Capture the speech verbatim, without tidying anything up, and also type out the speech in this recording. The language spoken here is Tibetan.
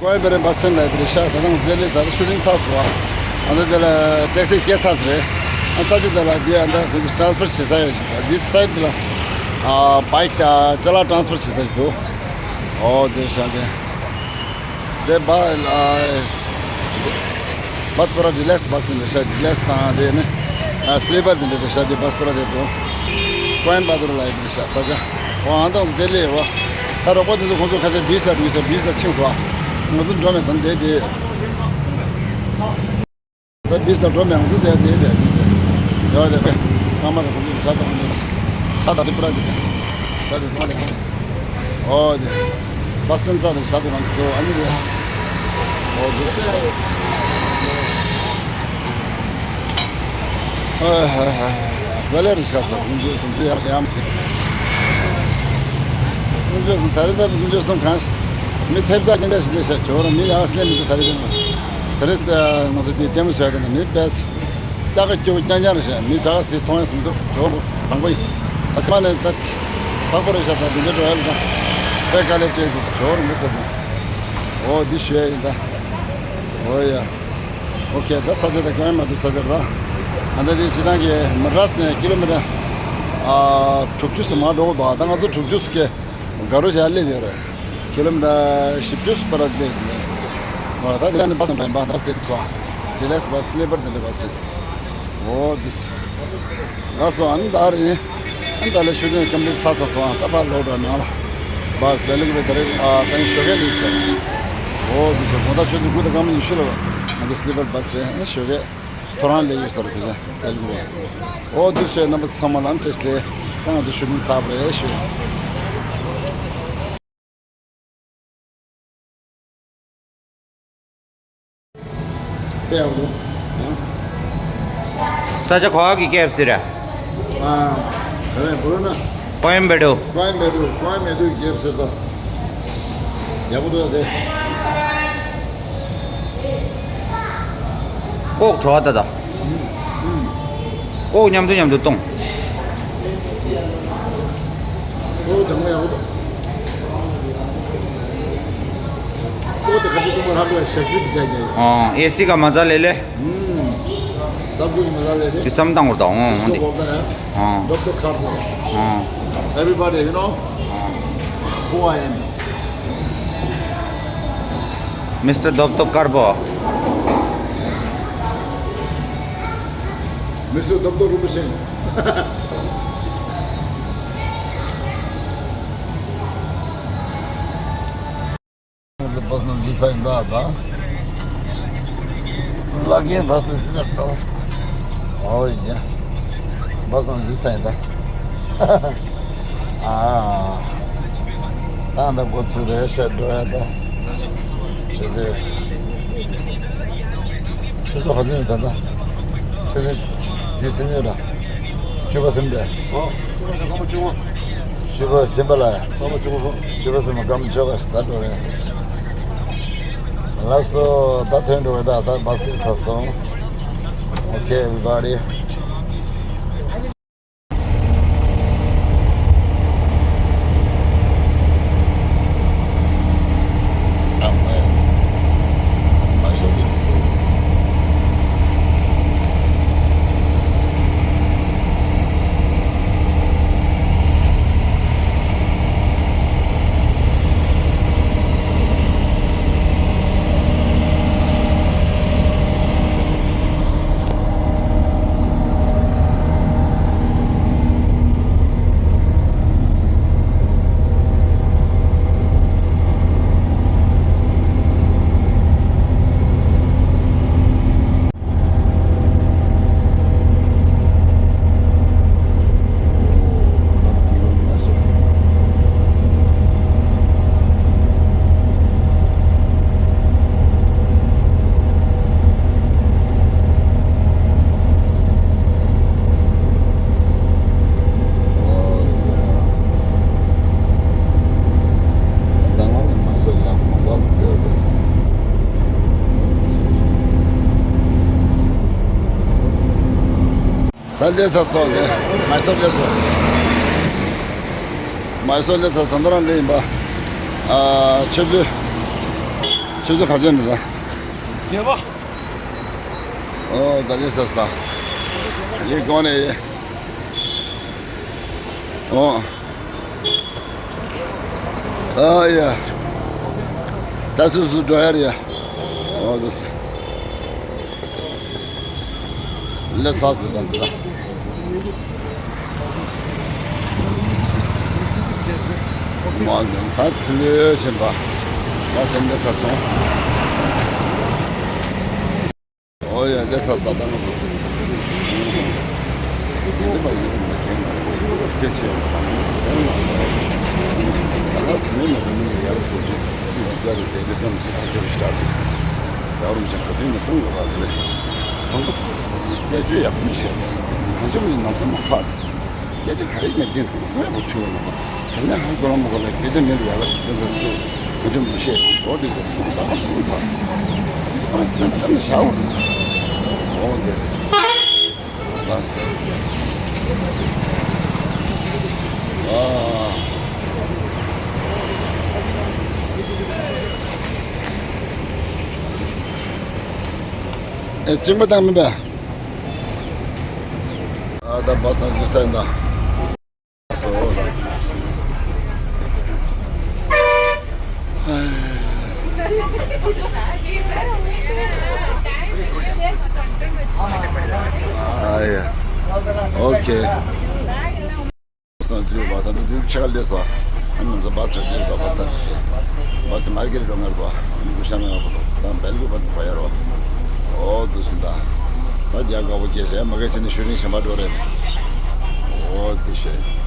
ཀོའི་འབེ་རེ་བྷ་སི་ཊན་ལ་ཡོད་པ་རེད་ཤག་ད་ནང་ཟེ་ལེ་ས་ཤུ་ཊིང་ཚར་སོང་བ། ཨ་ནི་དེ་ལ་ཊེག་སི་སྐྱེལ་ཚར་ཚར་རེད། ཨ་ས་ཆ་དེ་ལ་འདི་ཨ་འདྲ་ཁོང་ཚོ་ཊེ་རན་སི་ཕར་བྱེད་ས་ཡོད་ཤག་འདི་སའིཌ་ལ་ཨ་བྷའིཀ་ཅ་ཅ་ལག་ཊེ་རན་སི་ཕར་བྱེད་ས་ཞིག་འདུག་ཨོ་དེ་ཤག་དེ། དེ་བ་ཨ། བྷ་སི་པོ་ར་ཌི་ལེག་སི་བྷ་སི་དེ་འདྲ་ཤག་ཌི་ལེག་སི་དང་དེ་ནི་ཨ་སི་ལི་པར་དེ་འདྲ་རེད་ཤག་དེ་བྷ་སི་པོ་ར་དེ་དང་ཀོའི་འབ་ཏུར་ལ་ཡོད་པ་རེད་ཤག་ས་ཆ། འོ་ཨ་འདྲ་དེ་ལས་འོ། ད་རོགས་པ་དེ་ཚོ་ཁོང་ཚོ་ཁ་ཤས་བྷི་ཆི་ལ་འགྲོ་གི་ཟེར་བྷི་ཆི་ལ་ཕྱིན་སོང་ཨ། ང་ཚོ་འགྲོ་མེད་དང་བསྡད་དེ། ད་བྷི་ཆི་ལ་འགྲོ་མེད་ང་ཚོ་བསྡད་བསྡད་བསྡད་དེ་ཡོད་དེ་པས། ང་མ་རེད་ཁོང་ཚོ་ས་དང་ཁོང་ཚོ་ས་དང་ཏི་པུ་ར་དེ་ས་དང་ཁོང་ཚོ། ཨོ་དེ། བྷ་སི་ཊན་ས་དང་ས་དང་ང་ཚོ་ཨ་ནི་དེ། ཨོ་དེ། ཨ་ཧ་ཧ། ཝེ་ལེ་རི་ཤ་སྟག་ཀུན་སྤྱོད་སོང་དེ་ཡག་ཤ་ཡག་མ་ཞིག་ཀུན་སྤྱོད་སོང་ད་རེས་ད་ཀུན་སྤྱོད་སོང་གང་ཞིག་མི་ཐེབས་ཆག་རྐྱང་རྐྱང་ཞིག་ལས་ཤ་ཇོ་ར་མི་ཡག་སྣེ་མི་འདུག་ད་རེས་དེ་ད་རེས་ང་ཚོ་དེ་ལྟད་མོ་བཟོས་ཀྱི་ནི་མི་དཔེ་སྐྱག་སྐྱུག་རྐྱང་རྐྱང་རེད་ཤ་མི་དྲག་སི་མཐོང་ཡ་སི་མི་འདུག་ཇོ་ར་དང་པོ་ཡིན། ད་ཁ་ནས་ད་ལྷག་པ་རེད་ཤ་ད་དེ་འདྲ་འགྲོ་ཡ་ལ་ད་དཔེ་དཀའ་ལས་བྱས་སི་ཇོ་ར་མི་ཚ་སི་འོ་འདི་ཞུ་ཡ་ཡིན་ད་འོ་ཡ། ཨོ་ཁེ། ད་ས་ཆ་དེ་ཀོའི་མ་ཏུ་ས་ཆ་ར། ཨ་ད་དེ་ཞེ་སྡང་གི་མ་ཌ་རཱས་ནས་ཀི་ལོ་མི་ཊར་ཨ་དྲུག་ཅུ་ཙམ་མར་འགྲོ་གི་འདུག་ད་ང་ཚོ་དྲུག་ཅུ་ཙམ་གི་དགའ་རོ་བྱ་སླེབས་ཡོད་རེད། ཀི་ལོ་མི་ཊར་བཞི་བཅུ་ཙམ་པ་ར་སླེབས་ཡོད་རེད། ཨ་ད་དེ་ནས་བྷ་སི་འགྲོ་ཡིན་པ་བྷ་སི་དེ་ཐོག་ཌི་ལེག་སི་བྷ་སི་སི་ལི་པར་དེ་འདྲ་བྷ་སི་རེད། ཨོ་དིས། ལགས་སོ་ཨ་ནི་ད་རེད། ཨ་ནི་ད་ལས་ཤུ་ཊིང་ཀོམ་པི་ལིཊ་ཚར་ཚར་སོང་ཨ། ད་ཕར་ལོག་འགྲོ་ནང་ལ། བྷ་སི་བེ་ལི་གི་བེ་ད་རེད་ཨ་སང་ཉིན་ཞོགས་ཀས་སླེབས་ཟེར། ཨོ་དེ་ཟེར་དགོང་དག་ཆུ་ཚོད་དགུ་དང་སྐར་མ་ཉི་ཤུ་ལ་ང་ཚོ་སི་ལི་པར་བྷ་སི་རེད། ཨ་ནི་ཞོགས་ཀས་ཐོ་རངས་སླེབས་ཡོད་ས་རེད། དེ་ཚོ་བེ་ལི་གི་རེད། ཨོ་དེ་ཟེར་རྣམ་པ་ཚོ་ཚང་མ་ལ་ཨ་ནི་བཀྲ་ཤིས་བདེ་ལེགས། ད་ང་ཚོ་ཤུ་ཊིང་ཚར་བ་རེད་ཞུ། ས་ཆ་ག་བ་གི་ཀེབ་སི་རེད། ཨ། ག་རེ་བོ་ལོ་ན། ཀོའི་འབེ་ཏུ། ཀོའི་འབེ་ཏུ། ཀོའི་འབེ་ཏུ་ཀེབ་སི་དང་། ཡག་པོ་འདུག་དེ། ཀོག་བྲོ་བ་ད་ད། ཀོག་མཉམ་དུ་མཉམ་དུ་གཏོང་། ཀོག་དང་མོ་ཡག་པོ་འདུག་ཀོག་དེ་ཁ་ཤས་ཀོག་མ་ལྷག་པའི་ཞག་སི་གི་ཅག་ཅག་ཡོད། ཨོ་ཨེ་སི་ག་མ་ཛ་ལེ་ལེ། ཨུམ། ས་ཁུག་མ་ཛ་ལེ་ལེ། དེ་བསམ་བཏང་བར་དང་ཨོ་འོང་དེ། ཨོ། ཌོག་ཊར་ཁར་པོ། ཨོ། Everybody, you know who I am. མིས་ཊར་ཌོག་ཊར་ཀར་པོ། མིས་ཊར་ཌོག་ཊར་རུ་པ་སིང་། བྷ་སི་ནང་འཛུལ་ས་ཡིན་ད་ད། ལག་གིན་བྷ་སི་ནང་འཛུལ་ས་ད། ཨོ་ཡ། བྷ་སི་ནང་འཛུལ་ས་ཡིན་ད། ཨ། ད་ད་འགོ་ཚུགས་རེད་ཤག་འགྲོ་ཡ་ད། ཆུ་ཚོད། ཆུ་ཚོད་ག་ཚོད་ཡིན་ད་ད། ཆུ་ཚོད་འཛིན་ཟིན་ཡོད་ད། བཅུ་པ་ཟིན་ད། ཨོ། བཅུ་པ་ཟིན་པ་ལ། སྐར་མ་བཅུ་པ། བཅུ་པ་ཟིན་པ་སྐར་མ་བཅོ་ལྔ་ད་འགྲོ་རེད། ལགས་སོ་ད་ཐོན་འགྲོ་གི་ད་ད་བྷ་སི་སླེབས་ཚར་སོང་། Okay, everybody. ད་སླེབས་ཚར་སོང་དེ། མའི་སོར་སླེབས་སོང་། མའི་སོར་སླེབས་ཚར་སོང་། ད་ལྟ་རང་སླེབས་ཡིན་པ། ཨ། ཆུ་ཚོད། ཆུ་ཚོད་ག་ཚོད་འདུག་ད། བརྒྱད་པ། ཨོ་ད་ལས་ས་ས། ཡེ་གོ་ནས་ཡེ། ཨོ། ཨ་ཡ། ད་སུ་སུ་འགྲོ་ཡ་རེད་ཡ། ཨོ་ད་སུ། ལས་ས་སུ་ད་འདི་ད། མ་འདི་ད་ཐུ་ལེ་ཆེན་པ། ད་ཆེན་པོ་ས་སོང་། ཨོ་ཡ་ལས་ས་ས་ད་ང་ཚོ། ཡིན་པ་ཡིན་པ་མ་ཡིན་པ་སྐད་ཆ་ཡོད་པ་དང་སེམས་ལ་ད་ང་དེ་ནས་མ་སེམས་ནས་ཡར་ཚོ་ཅིག་ཡ་རྩ་རེ་ཟེར་ཏེ་གཏམ་ཚིག་ཐག་གཅོད་ཤར་ཏེ་ཡར་རུམ་ཞིག་ག་དུས་ནས་གསུང་དགོས་པ་དེ་ནས་གསུང་དགོས་རྩད་གཅོད་ཡག་པོ་བྱས་གང་བྱུང་མིན་ནམ་སེམས་མ་ཕག་སྐད་ཆ་ག་རེ་ཡིན་ན་འདི་དངོས་པོ་ཚུལ་ལ་དེ་ནས་ཧང་ཏོ་རང་མ་གོ་ལ་སྐད་ཆ་མེད་པ་ཡ་ལ་དེ་ཚོ་ཚོ་གོ་ཆུམ་ཞིག་བཤད་འོ་དེ་ཚོ་ཚོ་ད་ག་ཚོད་ཕ་ཨ་སེམས་སེམས་ལ་བཞག་འོ་དེ་ཚོ་འོ་དེ་ཨ། ཨེ་གཅིན་པ་བཏང་མིན་པས། ཨ་ད་བ་སང་ཞུ་ས་ཡིན་ད། སོ་ད། ཨ་ཡ། ཨོ་ཁེ། སང་ཞུ་བ་ད་ནི་འདུག་ཆ་ལས་སོ། ཨ་ནི་ཚོ་བ་སང་ཞུ་ད་བ་སང་ཞུ། བ་སང་མར་གེ་རི་འགྲོ་ངར་དོ། འདུག་ཤ་ན་བ་དོ། ད་བལ་གུ་བ་དོ་བ་ཡ་རོ། ཨོ་དུ་སི་ད། ད་རྒྱ་དགའ་བོ་སྐྱེས་ཤེ་མ་གེ་ཅི་ནི་ཤུ་རིང་ཤམ་པ་འགྲོ་རེད། ཨོ་དུ་ཤེ།